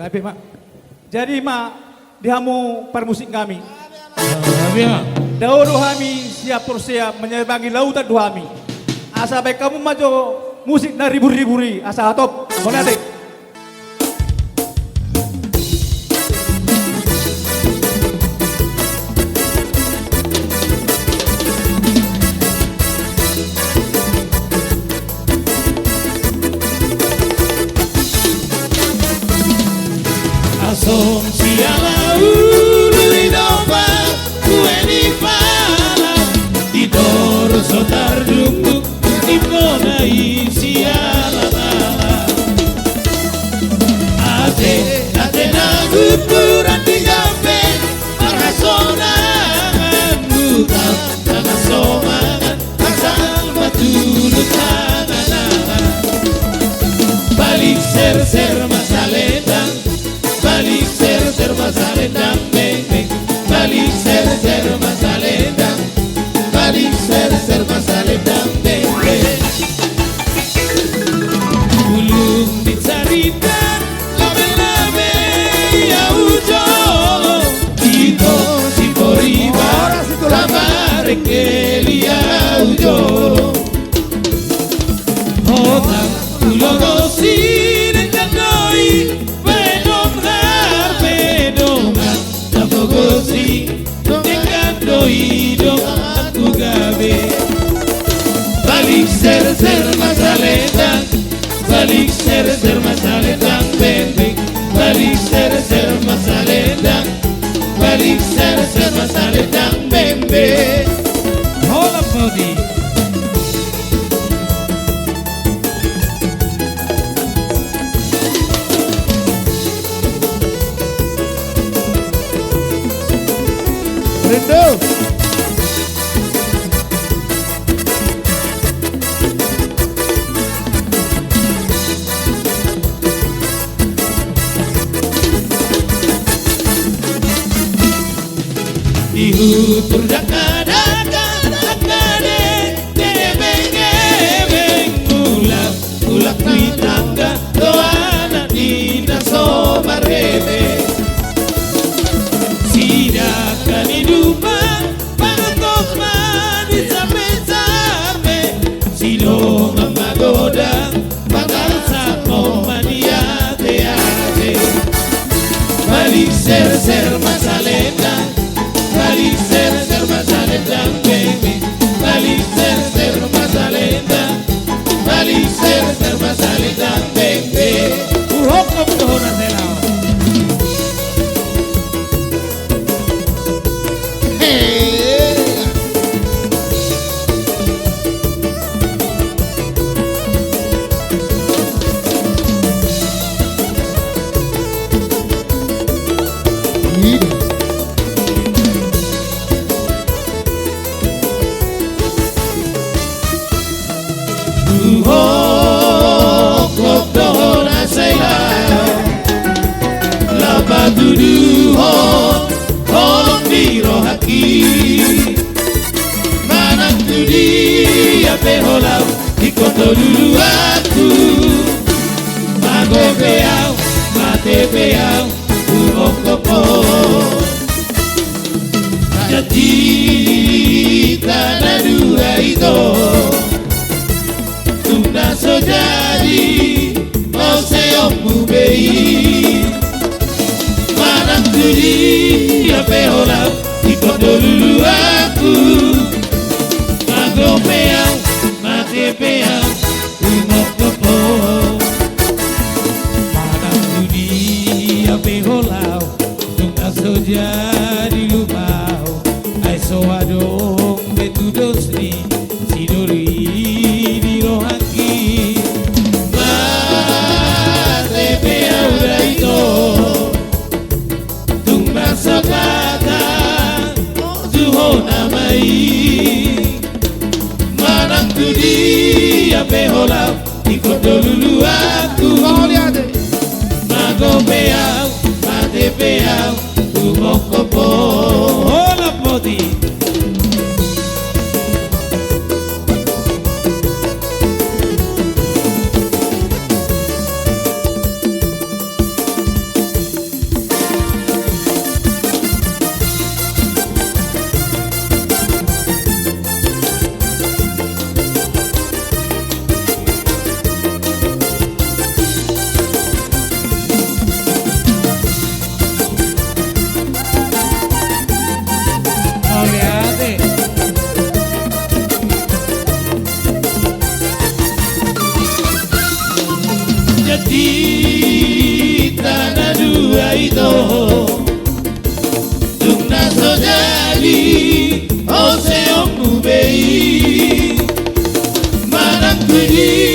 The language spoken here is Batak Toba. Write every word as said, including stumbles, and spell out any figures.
Gabe ma. Jadi ma di hamu parmusik nami. Gabe ma. Dao do hami sian Porsea, manyarbangi lautan do hami. Asa baen hamu ma jo musik na ribur-ribur i, asa hatop. Mauliate. Asong siala ulu i do ba, ue ni pala, i do ro so tardungdung, Ingkon na i siala-ala. Ate, ate na guturan di jambe, marhasonangan buta, na marsomangan, asal ma tulut tangan. Balik serser ma salendang, balik serser ma salendang, beng, beng. Balik serser ma salendang, balik serser ma salendang, beng, beng. Bulung di carita, lame-lame i au jo. Ito si Poriba, lama rengkel i au jo. Hotang ulo gosi dengan doi, pedong har pedongan, tapogosi dengan doi donganku gabe. Balik serser ma salendang, balik serser ma salendang, beng, beng. Balik serser ma salendang, balik serser ma salendang, beng, beng. Hola podi. Rindu. Dihutur dangka-dangka, dangka de, de, ebeng-ebeng, mulak, mulak di tangga, do anak ni na so marhebe. Sidangka ni dumang, manongtong ma di sampe-sampe, sidongan magodang, mangarsap ma di ate-ate. Balik serser ma salendang, balik serser ma salendang, beng, beng. Balik serser ma salendang, balik serser ma salendang, beng, beng. Uhok, kamu dohona selau. Hei. Uhok, uhok dohona selau, laho patuduhon holong ni rohangki. Manang tu dia pe ho laho, ingkon do luluanku. Mago pe au, mate pe au, umongkop ho. Janjita na dua ito, tung na so jadi, mauseonmu be i. Manang tu dia pe ho laho, ingkon do luluanku. Mago pe au, mate pe au, umongkop ho. Manang tu dia pe ho laho, tung na so jadi lupa ho. Ai so adong be tudos ni sidoli di rohangki. Mate pe au da ito, tung na so tata, tuhona ma i. Manang tu dia pe ho laho, ingkon do luluanku. Mago pe au, mate pe au, umongkop ho. Hola podi. Di tano dua ito, dung na so jadi, o seong mu bei, manang tu di